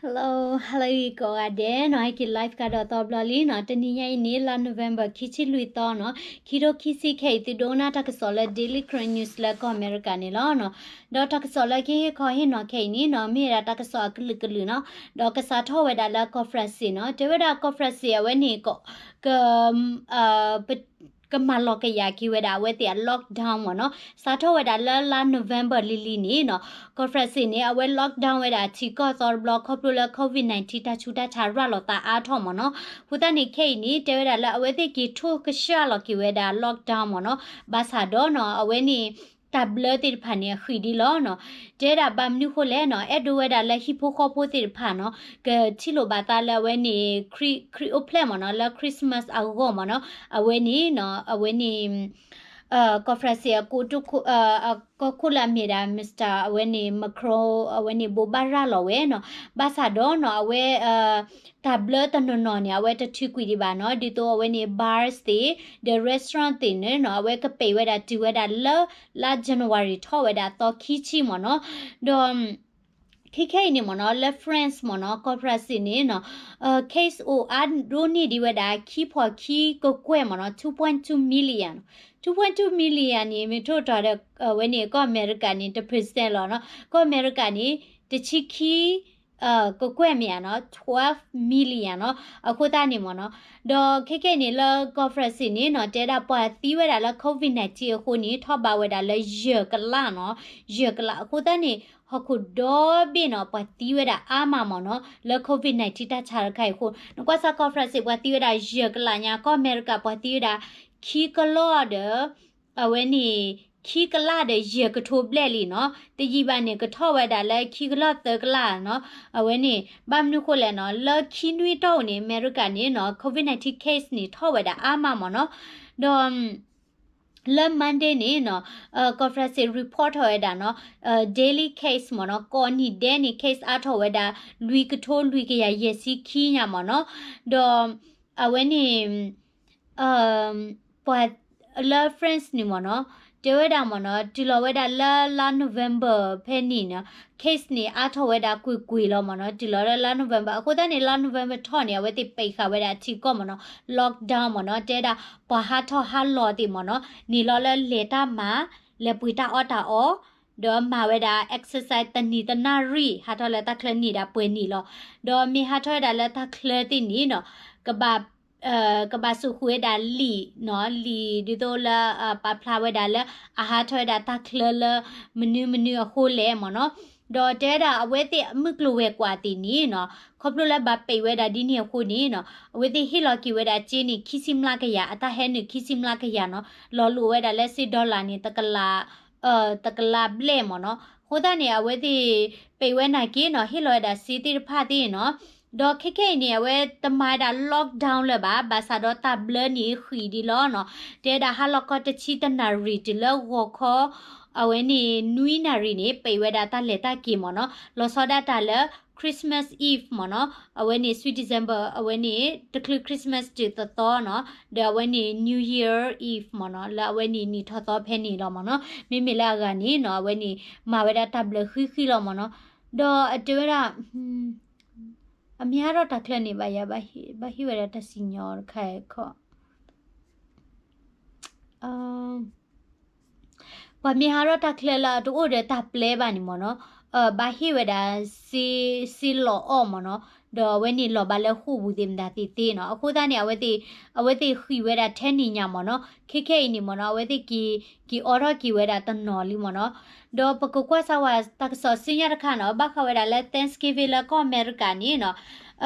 Hello, hello ကိးဂၤဒဲးနီၤ, ဟဲက့ၤ live ကဒီးသီဘျီလံနီၤ. တနံၤညါအံၤန့ၣ် လါ November ခံဆံလွံၢ်သီနီၤ, ခံထိခံဆံခဲအံၤ သုဒိကနၣ်တၢ်ကစီၣ်လၢ Daily Karen News လၢကီၢ်အမဲရကၤန့ၣ်လီၤနီၤ. ဒီးတၢ်ကစီၣ်လၢကဟ့ၣ်ခီဟ့ၣ်နီၤခဲအံၤန့ၣ်နီၤ, မ့ၢ်ဝဲဒၣ်တၢ်ကစီၣ်အကလုာ်ကလုာ်နီၤ, ဒီးကစးထီၣ်ဝဲဒၣ်လၢကီၢ် France နီၤ. တဲဝဲဒၣ်ကီၢ် France အဝဲန့ၣ် က ကမၤလီၤကယၤက့ၤဝဲဒၣ်အဝဲသ့ၣ်အ lockdown မ့ၢ်နီၤ, စးထီၣ်ဝဲဒၣ်လၢလါ November လံၤလံၤန့ၣ်နီၤ, ကီၢ် France န့ၣ် အဝဲ lockdown ဝဲဒၣ်ထံကီၢ်သီတဘျီ ခီဖျိလၢ COVID nineteen တၢ်ဆူးတၢ်ဆါရၤလီၤသးအါထီၣ်မ့ၢ်နီၤ. အဃိသတးန့ၣ် ခဲအံၤန့ၣ် တဲဝဲဒၣ်လၢအဝဲသ့ၣ်က့ၤထိၣ်ကဆှၢလီၤက့ၤဝဲဒၣ် lockdown မ့ၢ်နီၤ, ဘၣ်ဆၣ်ဒီးနီၤ အဝဲန့ၣ် တၢ်ဘျၢသ့ၣ်တဖၣ်န့ၣ် အဃံးဒံးလီၤနီၤ. တဲဒၣ်ဘၣ်မနုၤဃိလဲၣ်နီၤ, အဲၣ်ဒိးဝဲဒၣ်လၢဟံၣ်ဖိဃီဖိသ့ၣ်တဖၣ်နီၤ, ကထံၣ်လိာ်ဘၣ်သးလၢအဝဲန့ၣ် ခရံာ်အိၣ်ဖျဲၣ်မ့ၢ်နီၤ, လၢ Christmas အဂီၢ်မ့ၢ်နီၤ, အဝဲန့ၣ်နီၤ, အဝဲန့ၣ် ကီၢ် France အကီၢ်ခိၣ်လၢအမ့ၢ်ဒၣ် Mr အဝဲန့ၣ် Macron အဝဲန့ၣ်ဘိးဘၣ်ရၤလီၤဝဲနီၤ. ဘၣ်ဆၣ်ဒီးနီၤ အဝဲ တၢ်ဘျၢတနီၤနီၤန့ၣ် အဝဲတထုးကွံာ်ဒံးဘၣ်နီၤ, ဒ်သိးအဝဲန့ၣ် bars သ့ၣ် ဒီး restaurant သ့ၣ်န့ၣ်နီၤ, အဝဲကပိတ်ဝဲဒၣ်တုၤဝဲဒၣ်လၢ လါ January ထီၣ်ဝဲဒၣ်သီခံဆံမ့ၢ်နီၤ. ဒီး ခဲခဲအံၤန့ၣ်မ့ၢ်နီၤ, လၢ France မ့ၢ်နီၤ, ကီၢ် France န့ၣ်နီၤ, case အိၣ်အါဒိၣ်န့ၢ်ဒံးဝဲဒၣ် ခံဖီၣ်ခံကကွဲၢ်မ့ၢ်နီၤ, two point two million, two point two million န့ၣ် မ့ၢ်ထိၣ်တီၤဒီး အဝဲန့ၣ် ကီၢ်အမဲရကၤန့ၣ် တ percent လီၤနီၤ. ကီၢ်အမဲရကၤန့ၣ် တဆံခံ ကကွဲၢ်မ့ၢ်ဧါနီၤ, twelve million နီၤ. အဃိသတးန့ၣ်မ့ၢ်နီၤ, ဒီးခဲခဲအံၤန့ၣ် လၢကီၢ် France န့ၣ်နီၤ, တဲဒၣ်ပှၤသံဝဲဒၣ်လၢ COVID nineteen အဃိန့ၣ် ထီၣ်ဘးဝဲဒၣ်လၢယဲၢ်ကလးနီၤ, ယဲၢ်ကလး. အဃိသတးန့ၣ် ဟီၣ်ခိၣ်ဒီဘ့ၣ်နီၤ ပှၤသံဝဲဒၣ်အါမးမ့ၢ်နီၤ, လၢ COVID nineteen တၢ်ဆါတခါအံၤအဃိ. နကွၢ်စ့ၢ်ကီး France ပှၤသံဝဲဒၣ်ယဲၢ်ကလးညါ, ကီၢ်အမဲရကၤပှၤသံဝဲဒၣ် ခံကလီၢ်ဒီး အဝဲန့ၣ် ခံကလးဒီးယဲၢ်ကထိဘျဲၣ်လံနီၤ. တယံာ်ဘၣ်န့ၣ် ကထီၣ်ဝဲဒၣ်လၢခံကလီၢ်သၢကလးနီၤ. အဝဲန့ၣ် ဘၣ်မနုၤဃိလဲၣ်နီၤ, လၢခံနွံတီၢ်န့ၣ် အမဲရကၤန့ၣ်နီၤ COVID nineteen case န့ၣ် ထီၣ်ဝဲဒၣ်အါမးမ့ၢ်နီၤ. ဒီး လၢ Monday န့ၣ်နီၤ, ကီၢ် France report ထီၣ်ဝဲဒၣ်နီၤ, daily case မ့ၢ်နီၤ, ကိးနံၤဒဲးန့ၣ် case အါထီၣ်ဝဲဒၣ် လွံၢ်ကထိလွံၢ်ကယၤယဲၢ်ဆံခံညါမ့ၢ်နီၤ. ဒီး အဝဲန့ၣ် ပှၤ လၢ France န့ၣ်မ့ၢ်နီၤ, တဲဝဲဒၣ်မ့ၢ်နီၤ, တုၤလီၤဝဲဒၣ်လၢလါ November ဖဲန့ၣ်နီၤ, case န့ၣ် အါထီၣ်ဝဲဒၣ်ကွ့ၢ်ကွ့ၢ်လီၤမ့ၢ်နီၤ, တုၤလီၤလၢလါ November. အဃိသတးန့ၣ် လါ November ထီၣ်န့ၣ် အဝဲသ့ၣ်ပိတ်ဃာ်ဝဲဒၣ်ထံကီၢ်မ့ၢ်နီၤ, lockdown မ့ၢ်နီၤ, တဲဒၣ်ပှၤဟးထီၣ်ဟးလီၤသ့ၣ်မ့ၢ်နီၤ, န့ၣ်လီၤလၢလဲၤတၢ်မၤ, လဲၤပှ့ၤတၢ်အီၣ်တၢ်အီ, ဒီးမၤဝဲဒၣ် exercise တနံၤတနၣ်ရံၣ်, ဟးထီၣ်လၢတၢ်ချၢန့ၣ်ဒၣ်ပှဲၤနံၣ်လီၤ. ဒီးမ့ၢ်ဟးထီၣ်ဝဲဒၣ်လၢတၢ်ချၢသ့ၣ်န့ၣ်နီၤ, ကဘၣ် ကဘၣ်စိာ်ဃုာ်ဝဲဒၣ်လံာ်နီၤ, လံာ်ဒ်သိးလၢ ပာ်ဖျါဝဲဒၣ်လၢ အဟးထီၣ်ဝဲဒၣ်တၢ်ချၢလၢ မနုၤမနုၤအဃိလဲၣ်မ့ၢ်နီၤ. ဒီးတဲဝဲဒၣ်အဝဲသ့ၣ်အမုၢ်ကျိၤဝဲၤကွာ်သ့ၣ်န့ၣ်နီၤ, ခီဖျိလၢဘၣ်ပိတ်ဝဲဒၣ်ဒ်န့ၣ်အဃိန့ၣ်နီၤ, အဝဲသ့ၣ်ဟ့ၣ်လီၤက့ၤဝဲဒၣ်စ့န့ၣ် ခံဆံမျးကယၤ, အတၢ်ဟဲနုာ်ခံဆံမျးကယၤနီၤ, လီၤလိာ်ဝဲဒၣ်လၢစ့ dollar န့ၣ် တကလး တကလးဘျဲၣ်မ့ၢ်နီၤ. အဃိသတးန့ၣ် အဝဲသ့ၣ် ပိတ်ဝဲနာ်က့နီၤ, ဟ့ၣ်လီၤဝဲဒၣ်စ့သ့ၣ်တဖၣ်သ့ၣ်နီၤ. ဒီးခဲခဲအံၤန့ၣ် အဝဲတမၤဝဲဒၣ် lockdown လၢၤဘၣ်, ဘၣ်ဆၣ်ဒီးတၢ်ဘျၢန့ၣ်ဃံးဒံးလီၤနီၤ. တဲဒၣ်ဟါလီၤခီတဆံတနၣ်ရံၣ်တုၤလၢဂီၤခီ အဝဲန့ၣ် နွံနၣ်ရံၣ်န့ၣ် ပိတ်ဝဲဒၣ်တၢ်လဲၤတၢ်က့ၤမ့ၢ်နီၤ. လီၤဆီဒၣ်တၢ်လၢ Christmas Eve မ့ၢ်နီၤ, အဝဲန့ၣ် sweet December အဝဲန့ၣ် တချုး Christmas တုၤသသီနီၤ, ဒီးအဝဲန့ၣ် New Year Eve မ့ၢ်နီၤ, လၢအဝဲန့ၣ်နံၣ်ထီၣ်သီဖဲန့ၣ်လီၤမ့ၢ်နီၤ. မ့မ့ၢ်လၢအဂၤန့ၣ်နီၤ, အဝဲန့ၣ် မၤဝဲဒၣ်တၢ်ဘျၢဃံဃံလီၤမ့ၢ်နီၤ. ဒီးအတဲဝဲဒၣ် အမ့ၢ်ဟးထီၣ်တၢ်ချၢန့ၣ် ဘၣ်ယၤ ဘၣ်ဟ့ၣ်ဝဲဒၣ်တၢ်စံၣ်ညီၣ်တခါခီ ပှၤမ့ၢ်ဟးထီၣ်တၢ်ချၢလၢအတအိၣ်ဒီးတၢ်ပျဲဘၣ်န့ၣ်မ့ၢ်နီၤ, ဘၣ်ဟ့ၣ်ဝဲဒၣ် စ့လီၤအီၣ်မ့ၢ်နီၤ, ဒီးအဝဲန့ၣ်လီၤဘၣ်လၢဃိာ်ပူၤသ့ၣ်မတၤသ့ၣ်သ့နီၤ. အဃိသတးန့ၣ် အဝဲသ့ၣ်ဃံးဝဲဒၣ်ထဲန့ၣ်ညါမ့ၢ်နီၤ. ခဲခဲအံၤန့ၣ်မ့ၢ်နီၤ အဝဲသ့ၣ်က့ၤ က့ၤအိးထီၣ်က့ၤဝဲဒၣ်တနီၤလံမ့ၢ်နီၤ. ဒီးပကကွၢ်စၢ်ဝဲတၢ်ကစီၣ်ဆူညါတခါနီၤ, ဘၣ်ဃးဝဲဒၣ်လၢ Thanksgiving လၢကီၢ်အမဲရကၤန့ၣ်နီၤ,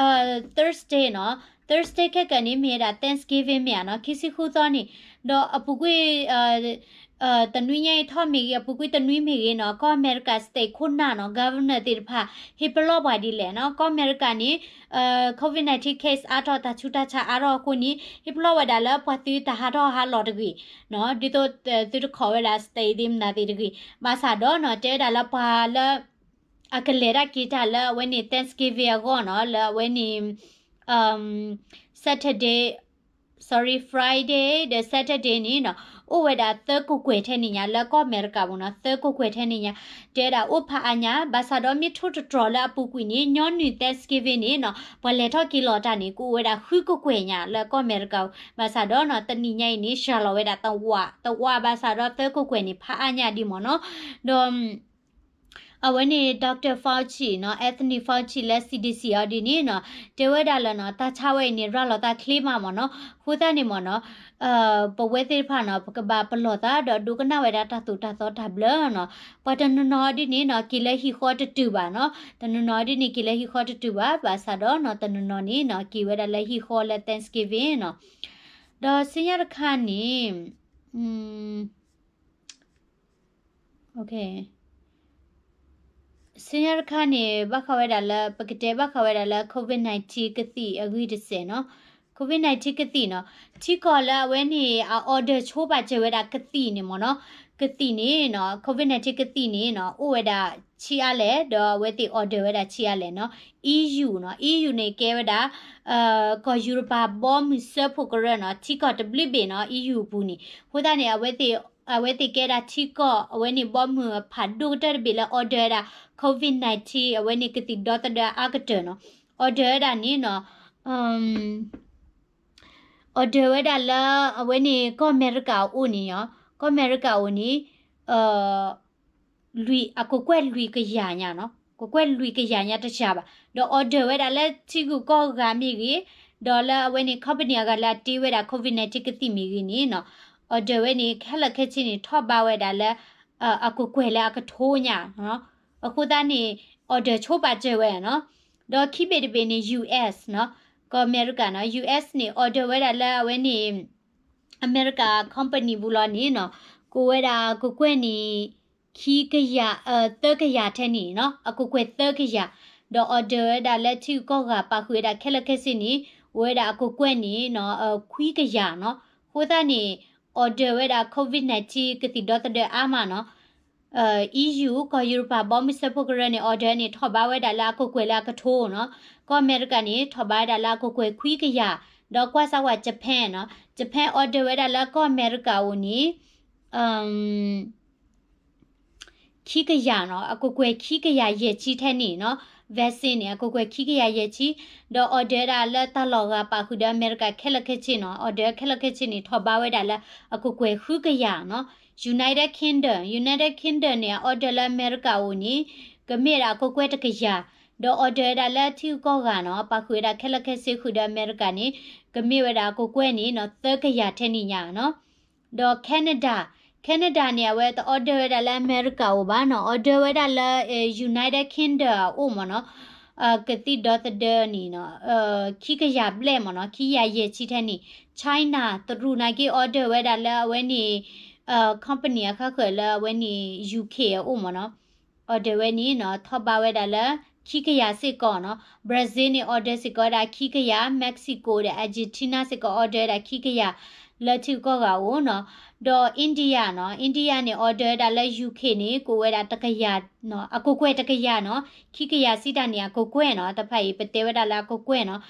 Thursday နီၤ, Thursday ခဲကနံၣ်န့ၣ် မ့ၢ်ဝဲဒၣ် Thanksgiving မ့ၢ်ဧါနီၤ, ခံဆံဃုသီန့ၣ်, ဒီးအပူၤကွံာ် တနွံညါအံၤထီၣ်မ့ၢ်ဂ့ၤ, အပူၤကွံာ်တနွံမ့ၢ်ဂ့ၤနီၤ, ကီၢ်အမဲရကၤ state ခိၣ်နၢ်နီၤ, governor သ့ၣ်တဖၣ် ဟ့ၣ်ပလီၢ်ပှၤဒ်လဲၣ်နီၤ. ကီၢ်အမဲရကၤန့ၣ် COVID nineteen case အါထီၣ် တၢ်ဆူးတၢ်ဆါအါထီၣ်အဃိန့ၣ် ဟ့ၣ်ပလီၢ်ဝဲဒၣ်လၢပှၤသုတဟးထီၣ်ဟးလီၤတဂ့ၤ, ဒ်သိးသုတခိးဝဲဒၣ် state သ့ၣ်မတၤသ့ၣ်တဂ့ၤ. ဘၣ်ဆၣ်ဒီးနီၤ တဲဝဲဒၣ်လၢပှၤလၢ အကလဲၤတၢ်က့ၤတၢ်လၢအဝဲန့ၣ် Thanksgiving အဂီၢ်နီၤ, လၢအဝဲန့ၣ် Saturday sorry, Friday ဒီး Saturday န့ၣ်နီၤ အိၣ်ဝဲဒၣ်သၢကကွဲၢ်ထဲန့ၣ်ညါ လၢကီၢ်အမဲရကၤပူၤနီၤ သၢကကွဲၢ်ထဲန့ၣ်ညါ တဲဝဲဒၣ်အိၣ်ဖးအါညါ ဘၣ်ဆၣ်ဒီးမ့ၢ်ထိၣ်သတြီၤလၢအပူၤကွံာ်န့ၣ် ညီနုၢ် Thanksgiving န့ၣ်နီၤ ပှၤလဲၤထီၣ်က့ၤလီၤတၢ်န့ၣ် ကအိၣ်ဝဲဒၣ်ဃုကကွဲၢ်ညါလၢကီၢ်အမဲရကၤပူၤ ဘၣ်ဆၣ်ဒီးနီၤ တနံၤညါအံၤန့ၣ် စှၤလီၤဝဲဒၣ်သဝး သဝးဘၣ်ဆၣ်ဒီးသၢကကွဲၢ်န့ၣ် ဖးအါညါဒံးမ့ၢ်နီၤ ဒီး အဝဲန့ၣ် Doctor Fauci နီၤ Anthony Fauci လၢ C D C အီၤဒ်န့ၣ်နီၤ တဲဝဲဒၣ်လၢနီၤ တၢ်ဆါဝဲအံၤန့ၣ် ရၤလီၤသးချ့မးမ့ၢ်နီၤ အဃိသတးန့ၣ်မ့ၢ်နီၤ ပဝဲသ့ၣ်တဖၣ်နီၤ ပကဘၣ်ပလီၢ်သးဒီးဒိကနၣ်ဝဲဒၣ်တၢ်သိၣ်တၢ်သီတၢ်ဘျၢနီၤ ပှၤတနီၤနီၤဒ်န့ၣ်နီၤ က့ၤလၢဟံၣ်ဃီတတုၤဘၣ်နီၤ တနီၤနီၤဒ်န့ၣ် က့ၤလၢဟံၣ်ဃီတတုၤဘၣ် ဘၣ်ဆၣ်ဒီးနီၤ တနီၤနီၤန့ၣ်နီၤ က့ၤဝဲဒၣ်လၢဟံၣ်ဃီလၢ Thanksgiving နီၤ ဒီးဆူညါတခါန့ၣ် ဆူညါတခါန့ၣ် ဘၣ်ဃးဝဲဒၣ်လၢ ပကတဲဘၣ်ဃးဝဲဒၣ်လၢ COVID nineteen ကသံၣ်အဂ့ၢ်တစဲးနီၤ COVID nineteen ကသံၣ်နီၤ ထံကီၢ်လၢအဝဲန့ၣ် အ order ဆိပာ်စၢၤဝဲဒၣ်ကသံၣ်န့ၣ်မ့ၢ်နီၤ ကသံၣ်န့ၣ်နီၤ COVID nineteen ကသံၣ်န့ၣ်နီၤ အိၣ်ဝဲဒၣ်ဆံးအါလဲၣ် ဒီးအဝဲသ့ၣ် order ဝဲဒၣ်ဆံးအါလဲၣ်နီၤ EU နီၤ EU န့ၣ်ကဲဝဲဒၣ် ကီၢ်ယူရပၤဘီမုၢ်စၢဖှိၣ်ကရၢနီၤ ထံကီၢ်တဘျုးဘ့ၣ်နီၤ EU အပူၤန့ၣ် အဃိသတးန့ၣ် အဝဲသ့ၣ်ကဲဒၣ်ထံကီၢ် အဝဲန့ၣ်ဘီမုၢ်အဖးဒိၣ်ကတၢၢ်တဘ့ၣ်လၢ order ဝဲဒၣ် COVID nineteen အဝဲန့ၣ်ကသံၣ်ဒီသဒၢအါကတၢၢ်နီၤ order ဝဲဒၣ်န့ၣ်နီၤ order ဝဲဒၣ်လၢ အဝဲန့ၣ်ကီၢ်အမဲရကၤအအိၣ်န့ၣ်နီၤ ကီၢ်အမဲရကၤအအိၣ်န့ၣ် လွံၢ် အကကွဲၢ်လွံၢ်ကယၤညါနီၤ ကကွဲၢ်လွံၢ်ကယၤညါတစှၤဘၣ် ဒီး order ဝဲဒၣ်လၢထံဂုၤကီၢ်ဂၤမ့ၢ်ဂ့ၤ ဒီးလၢအဝဲန့ၣ် company အဂၤလၢအတ့ဝဲဒၣ် COVID nineteen ကသံၣ်မ့ၢ်ဂ့ၤန့ၣ်နီၤ order ဝဲန့ၣ် ခဲလၢာ်ခဲဆ့န့ၣ် ထီၣ်ဘးဝဲဒၣ်လၢ အကကွဲၢ်လၢအကထိညါနီၤ အဃိသတးန့ၣ် order ဆိပာ်စၢၤဝဲနီၤ ဒီးခံဘ့ၣ်တဘ့ၣ်န့ၣ် US နီၤ ကီၢ်အမဲရကၤနီၤ US န့ၣ် order ဝဲဒၣ်လၢအဝဲန့ၣ် အမဲရကၤ company ပူၤလီၤန့ၣ်နီၤ ကအိၣ်ဝဲဒၣ်ကကွဲၢ်န့ၣ် ခံကယၤ သၢကယၤထဲန့ၣ်နီၤ အကကွဲၢ်သၢကယၤ ဒီး order ဝဲဒၣ်လၢထံဂုၤကီၢ်ဂၤပာ်ဃုာ်ဝဲဒၣ်ခဲလၢာ်ခဲဆ့န့ၣ် အိၣ်ဝဲဒၣ်အကကွဲၢ်န့ၣ်နီၤ ခွံကယၤနီၤ အဃိသတးန့ၣ် order ဝဲဒၣ် COVID nineteen ကသံၣ်ဒီသဒၢအါမးနီၤ EU ကီၢ်ယူရပၤဘီမုၢ်စၢဖှိၣ်ကရၢန့ၣ် order န့ၣ် ထီၣ်ဘးဝဲဒၣ်လၢအကကွဲၢ်လၢအကထိနီၤ ကီၢ်အမဲရကၤန့ၣ် ထီၣ်ဘးဝဲဒၣ်လၢအကကွဲၢ်ခွံကယၤ ဒီးကွၢ်စၢ်ဝဲ Japan နီၤ Japan order ဝဲဒၣ်လၢကီၢ်အမဲရကၤအအိၣ်န့ၣ် ခံကယၤနီၤ အကကွဲၢ်ခံကယၤယဲၢ်ဆံထဲန့ၣ်နီၤ vaccine န့ၣ် အကကွဲၢ်ခံကယၤယဲၢ်ဆံ ဒီး order ဝဲဒၣ်လၢတၢ်လီၢ်ဂၤပာ်ဃုာ်ဒီးအမဲရကၤခဲလၢာ်ခဲဆ့နီၤ order ခဲလၢာ်ခဲဆ့န့ၣ် ထီၣ်ဘးဝဲဒၣ်လၢအကကွဲၢ်ဃုကယၤနီၤ United Kingdom United Kingdom န့ၣ် အ order လၢအမဲရကၤအအိၣ်န့ၣ် ကမ့ၢ်ဝဲဒၣ်အကကွဲၢ်တကယၤ ဒီး order ဝဲဒၣ်လၢထံဂုၤကီၢ်ဂၤနီၤ ပာ်ဃုာ်ဝဲဒၣ်ခဲလၢာ်ခဲဆ့ဃုာ်ဒီးအမဲရကၤန့ၣ် ကမ့ၢ်ဝဲဒၣ်အကကွဲၢ်န့ၣ်နီၤ သၢကယၤထဲန့ၣ်ညါနီၤ ဒီး Canada Canada န့ၣ် အဝဲတ order ဝဲဒၣ်လၢအမဲရကၤအအိၣ်ဘၣ်နီၤ order ဝဲဒၣ်လၢ United Kingdom အအိၣ်မ့ၢ်နီၤ ကသံၣ်ဒီသဒၢန့ၣ်နီၤ ခံကယၤဘျဲၣ်မ့ၢ်နီၤ ခံကယၤယဲၢ်ဆံထဲန့ၣ် China တရူးနာ်က့ order ဝဲဒၣ်လၢအဝဲန့ၣ် company အခါဃၢၤလၢအဝဲန့ၣ် UK အအိၣ်မ့ၢ်နီၤ order ဝဲန့ၣ်နီၤ ထီၣ်ဘးဝဲဒၣ်လၢ ခံကယၤစ့ၢ်ကီးနီၤ Brazil န့ၣ် order စ့ၢ်ကီးဝဲဒၣ်ခံကယၤ Mexico ဒီး Argentina စ့ၢ်ကီး order ဝဲဒၣ်ခံကယၤ လၢထံဂုၤကီၢ်ဂၤအအိၣ်နီၤ ဒီး India နီၤ India န့ၣ် order ဝဲဒၣ်လၢ UK န့ၣ် ကအိၣ်ဝဲဒၣ်တကယၤ အကကွဲၢ်တကယၤနီၤ ခံကယၤစံးတၢ်န့ၣ် အကကွဲၢ်နီၤ တဖၣ်အံၤ ပတဲဝဲဒၣ်လၢအကကွဲၢ်နီၤ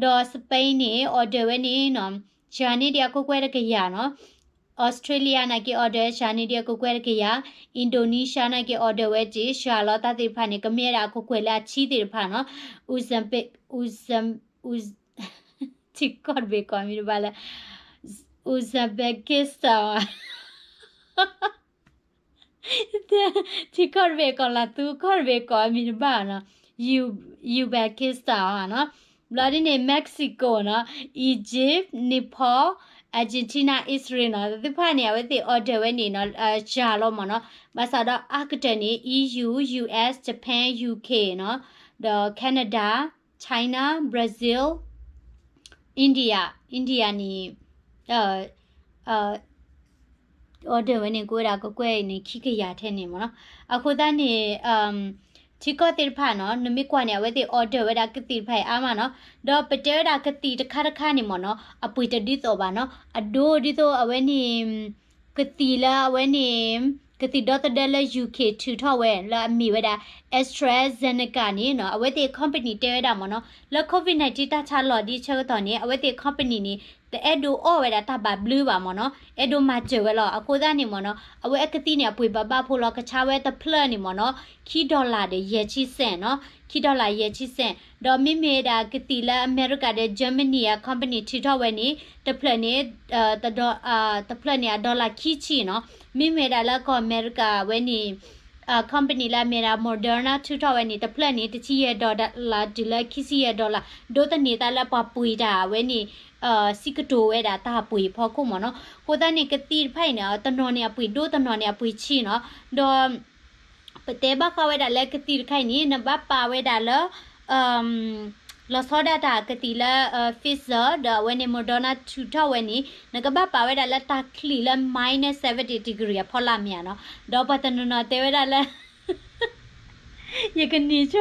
ဒီး Spain န့ၣ် order ဝဲန့ၣ်နီၤ စှၤန့ၢ်ဒံးအကကွဲၢ်တကယၤနီၤ Australia နာ်က့ order စှၤန့ၢ်ဒံးအကကွဲၢ်တကယၤ Indonesia နာ်က့ order ဝဲတ့ၢ် စှၤလီၤတၢ်သ့ၣ်တဖၣ်န့ၣ် ကမ့ၢ်ဝဲဒၣ်အကကွဲၢ်လၢအဆံသ့ၣ်တဖၣ်နီၤ Uzbek Uzbek Uz ထံကီၢ်တဘ့ၣ်ကီးမံၤတဘၣ်လၢ Uzbekistan ထံကီၢ်တဘ့ၣ်ကီးလၢသူကီၢ်တဘ့ၣ်ကီးအမံၤတဘၣ်နီၤ Uzbekistan နီၤ ဘျီဒ်န့ၣ် Mexico နီၤ Egypt Nepal Argentina Israel နီၤ သ့ၣ်တဖၣ်န့ၣ် အဝဲသ့ၣ် order ဝဲန့ၣ်နီၤ စှၤလီၤမ့ၢ်နီၤ ဘၣ်ဆၣ်ဒီးအါကတၢၢ်န့ၣ် EU US Japan UK နီၤ ဒီး Canada China Brazil India India န့ၣ် order ဝဲန့ၣ် ကအိၣ်ဝဲဒၣ်ကကွဲၢ်အံၤန့ၣ် ခံကယၤထဲန့ၣ်မ့ၢ်နီၤ အဃိသတးန့ၣ် ထံကီၢ်သ့ၣ်တဖၣ်နီၤ နမ့ၢ်ကွၢ်န့ၣ် အဝဲသ့ၣ် order ဝဲဒၣ်ကသံၣ်တဖၣ်အံၤအါမးနီၤ ဒီးပတဲဝဲဒၣ်ကသံၣ်တခါတခါန့ၣ်မ့ၢ်နီၤ အပှ့ၤတဒ်သိးဘၣ်နီၤ အဒိဒ်သိးအဝဲန့ၣ် ကသံၣ်လၢအဝဲန့ၣ် ကသံၣ်ဒီသဒၢလၢ UK ထုးထီၣ်ဝဲလၢအမ့ၢ်ဝဲဒၣ် AstraZeneca န့ၣ်နီၤ အဝဲသ့ၣ် company တဲဝဲဒၣ်မ့ၢ်နီၤ လၢ COVID nineteen တၢ်ဆါလီၤဒ်ဆၢကတီၢ်န့ၣ် အဝဲသ့ၣ် company န့ၣ် တအဲၣ်ဒိးအီၣ်ဝဲဒၣ်တၢ်ဘၣ်ဘျုးဘၣ်မ့ၢ်နီၤ, အဲၣ်ဒိးမၤစၢၤဝဲလီၤ. အဃိသတးန့ၣ်မ့ၢ်နီၤ အဝဲအကသံၣ်န့ၣ် အပှ့ၤဘၣ်ဘၣ်ဖိလီၤ. ကဆါဝဲတဖျၢၣ်န့ၣ်မ့ၢ်နီၤ ခံ dollar ဒီးယဲၢ်ဆံ cent နီၤ, ခံ dollar ယဲၢ်ဆံ cent. ဒီးမ့မ့ၢ်ဒၣ်ကသံၣ်လၢအမဲရကၤဒီး Germany အ company ထုးထီၣ်ဝဲန့ၣ် တဖျၢၣ်န့ၣ် တဖျၢၣ်န့ၣ် အ dollar ခံဆံနီၤ. မ့မ့ၢ်ဒၣ်လၢကီၢ်အမဲရကၤဝဲန့ၣ် company လၢအမ့ၢ်ဒၣ် Moderna ထုးထီၣ်ဝဲန့ၣ် တဖျၢၣ်န့ၣ် တဆံယဲၢ် dollar တုၤလၢခံဆံယဲၢ် dollar, ဒိးသန့ၤသးလၢပှၤပှ့ၤတၢ်ဝဲန့ၣ် စံးကတိၤဝဲဒၣ်တၢ်ပှ့ၤဖီခိၣ်မ့ၢ်နီၤ. အဃိသတးန့ၣ် ကသံၣ်တဖၣ်အံၤန့ၣ် တနီၤန့ၣ်အပှ့ၤဒိၣ် တနီၤန့ၣ်အပှ့ၤဆံးနီၤ. ဒီး ပတဲဘၣ်ဃးဝဲဒၣ်လၢကသံၣ်တခါအံၤန့ၣ် နဘၣ်ပာ်ဝဲဒၣ်လၢ လီၤဆီဒၣ်တၢ်ကသံၣ်လၢ Pfizer ဒီးအဝဲန့ၣ် Moderna ထုးထီၣ်ဝဲန့ၣ် နကဘၣ်ပာ်ဝဲဒၣ်လၢတၢ်ချံၣ်လၢ minus seventy degree အဖီလာ်မ့ၢ်ဧါနီၤ. ဒီးပှၤတနီၤနီၤတဲဝဲဒၣ်လၢ ယကနံၤဆိ